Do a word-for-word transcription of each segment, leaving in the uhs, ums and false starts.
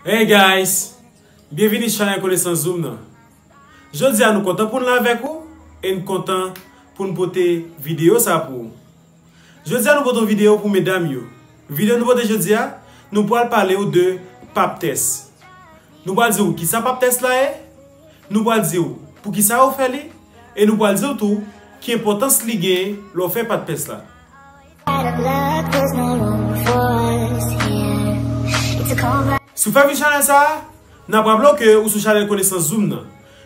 Hey guys, byenvini sou chanèl Konesans Zoom nan. Jodi a nou kontan pou n la avèk ou e n kontan pou n pote videyo sa pou ou. Jodi a nou pote yon videyo pou medam yo. Videyo nou pote jodi a, nou pral pale w de pap tès. Nou pral di w kisa pap tès la ye, nou pral di w poukisa yo fè li, e nou pral di w tou ki enpòtans li genyen lè w fè pap tès la. Si w fèk vin chanèl sa a, n ap raple w ke ou sou chanèl Konesans Zoom nan,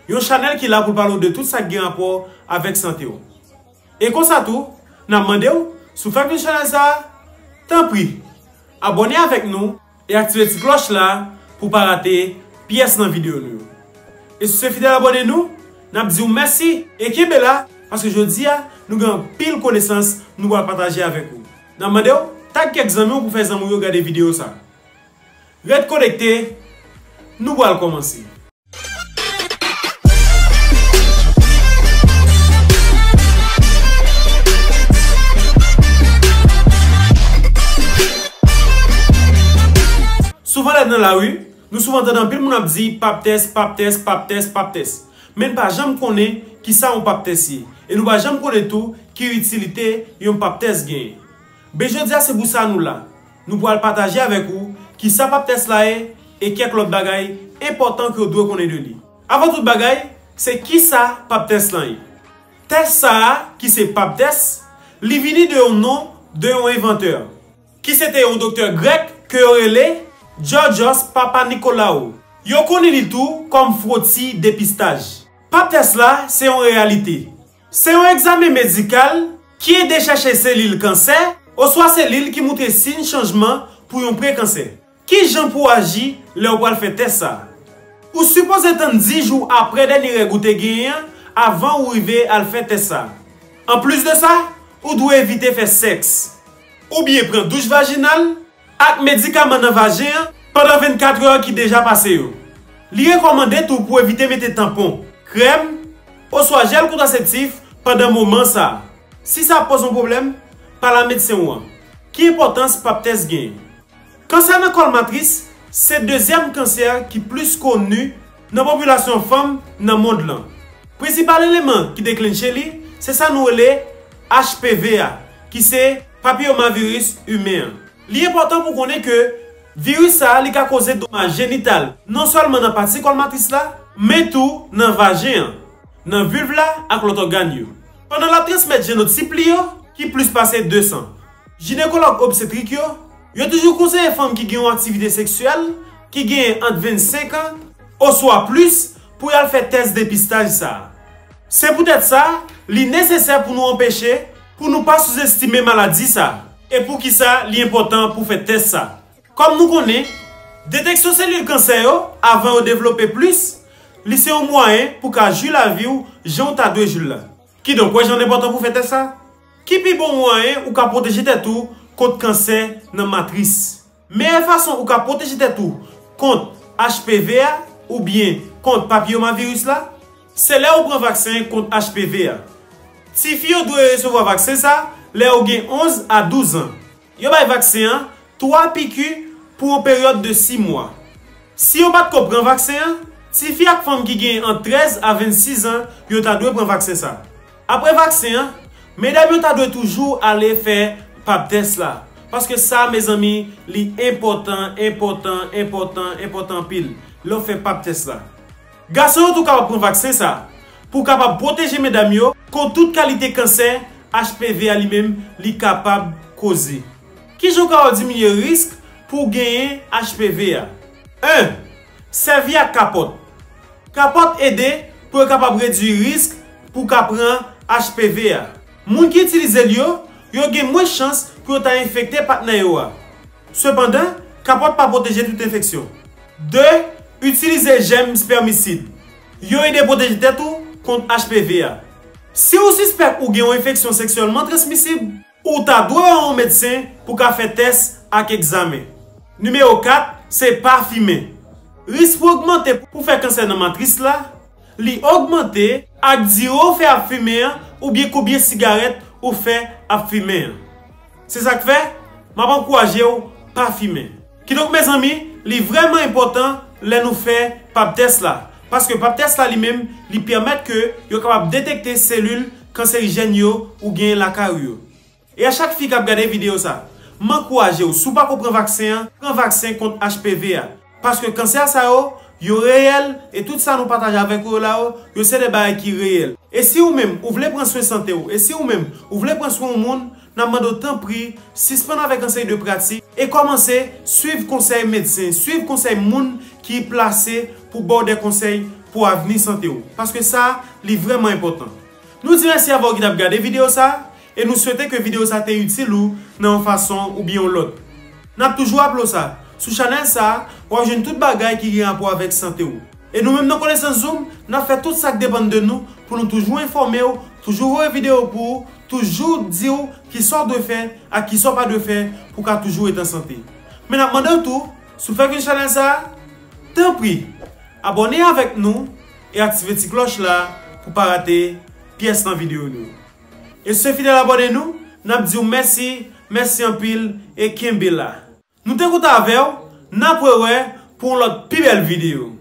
yon chanèl ki la pou l pale w de tout sa k gen rapò avèk sante w. E konsa tou, n ap mande w, si w fèk vin chanèl sa a, tanpri, abòne avèk nou e aktive ti klòch la pou w pa rate pyès nan videyo nou yo. E si w se fidèl abòne nou, n ap di w mèsi e kenbe la, paske jodi a, nou gen anpil konesans nou pral pataje avèk ou. N ap mande w, tag kèk zanmi w pou fè zanmi w yo gade videyo sa. Ret konekte, nou pral kòmanse. Souvan lè n nan lari, nou souvan tande anpil moun ap di pap tès, pap tès, pap tès, pap tès. Men n pa janm konnen kisa yon pap tès ye. E nou pa janm konnen tou ki itilite yon pap tès genyen. Ben jodi a se pou sa nou la. Nou pral pataje avèk ou kisa pap tès la ye e kèk lòt bagay enpòtan ke w dwe konnen de li. Avan tout bagay, se kisa pap tès lan ye? Tès sa a, ki se pap tès, li vini de yon non de yon envantè, ki se te yon doktè grèk ke yo rele Georgios Papanikolaou. Yo konnen li tou kòm froti depistaj. Pap tès la se yon reyalite. Se yon egzamen medikal ki ede chèche selil kansè oswa selil ki moutre siy chanjman pou yon prekansè. Ki jan pou w aji lè w pral fè tès sa a? Ou sipoze tann dis jou apre dènye règ ou te genyen an avan ou rive al fè tès sa a. Anplis de sa, ou dwe evite fè sèks, oubyen pran douch vajinal ak medikaman nan vajen an pandan vennkat è ki deja pase yo. Li rekòmande tou pou w evite mete tanpon, krèm, oswa jèl kontraseptif pandan moman sa a. Si sa poze yon pwoblèm, pale a medsen w an. Ki enpòtans pap tès genyen? Kansè nan kòl matris se dezyèm kansè ki plis koni nan popilasyon fanm nan mond lan. Prensipal eleman ki deklenche li se sa nou rele H P V a, ki se papiyomaviris imen an. Li enpòtan pou konnen ke viris sa a li ka koze domaj jenital non sèlman nan pati kòl matris la, men tou nan vajen an, nan vilv la ak lòt ògàn yo. Pandan l ap transmèt jenotip li yo, ki plis pase de san. Jinekològ obstetrik yo, yo toujou konseye fanm ki gen yon aktivite seksyèl ki genyen ant vennsenk an oswa plis pou y al fè tès depistaj sa a. Se poutèt sa, li nesesè pou nou anpeche pou nou pa souzestime maladi sa a. E poukisa li enpòtan pou fè tès sa a? Kòm nou konnen, deteksyon selil kansè yo avan yo devlope plis, li se yon mwayen pou ka jwi lavi w jan w ta dwe jwi l la. Kidonk, w wè jan l enpòtan pou fè tès sa? Ki pi bon mwayen ou ka pwoteje tèt ou kont kansè nan matris? Meyè fason ou ka pwoteje tèt ou kont H P V a oubyen kont papiyomaviris la, se lè ou pran vaksen kont H P V a. Tifi yo dwe resevwa vaksen sa lè yo gen onz a douz an. Yo bay vaksen an twa piki pou yon peryòd de sis mwa. Si yo pa t ko pran vaksen an, tifi ak fanm ki gen ant trèz a vennsis an, yo ta dwe pran vaksen sa. Apre vaksen an, medam yo ta dwe toujou ale fè pap tès la. Paske sa, mezanmi, li enpòtan, enpòtan, enpòtan, enpòtan anpil lè w fè pap tès la. Gason yo tou kapab pran vaksen sa pou kapab pwoteje medam yo kont tout kalite kansè H P V a li menm li kapab koze. Kijan w kapab diminye risk pou w genyen H P V a? En, sèvi ak kapòt. Kapòt ede pou yo kapab redui risk pou w ka pran H P V a. Moun ki itilize l yo, yo gen mwens chans pou yo ta enfekte patnè yo a. Sepandan, kapòt pa pwoteje tout enfeksyon. De, itilize jèm spèmisid. Yo ede pwoteje tèt ou kont H P V a. Si w sispèk ou gen yon enfeksyon seksyèlman transmisib, ou ta dwe wè yon medsen pou ka fè tès ak egzamen. Nimewo kat, se pa fimen. Risk pou ogmante pou fè kansè nan matris la, li ogmante ak dire w fè ap fimen an oubyen konbyen sigarèt ou fè ap fimen an. Se sa k fè, m ap ankouraje w pa fimen. Kidonk, mezanmi, Li vrèman enpòtan lè nou fè pap tès la, paske pap tès la li menm, li pèmèt ke yo kapab detekte selil kanserijèn yo ou genyen lakay ou yo. E a chak fi k ap gade videyo sa, m ankouraje w, si w pako pran vaksen an, pran vaksen kont H P V a. Paske kansè sa yo, yo reyèl, e tout sa nou pataje avèk ou yo la yo, yo se de bagay ki reyèl. E si ou menm, ou vle pran swen sante w, e si ou menm, ou vle pran swen yon moun, n ap mande w tanpri, sispann avèk ansèy de pratik e kòmanse swiv konsèy medsen, swiv konsèy moun ki plase pou ba w de konsèy pou avni sante w. Paske sa, li vrèman enpòtan. Nou di mèsi avè w ki t ap gade videyo sa, e nou swete ke videyo sa te itil ou nan yon fason oubyen yon lòt. N ap toujou raple w sa, sou chanèl sa, w ap jwenn tout bagay ki gen rapò avèk sante w. E nou menm nan Konesans Zoom, n ap fè tout sa k depann de nou pou nou toujou enfòme w, toujou voye videyo pou ou, toujou di w kisa w dwe fè ak kisa w pa dwe fè pou w ka toujou ret an sante. Men n ap mande w tou, si w fèk vin chanèl sa, tanpri, abòne avèk nou e aktive ti klòch la pou w pa rate pyès nan videyo nou. E si w se fidèl abòne nou, n ap di w mèsi, mèsi anpil e kenbe la. Nou te kontan avè w, n ap rewè pou yon lòt pi bèl videyo.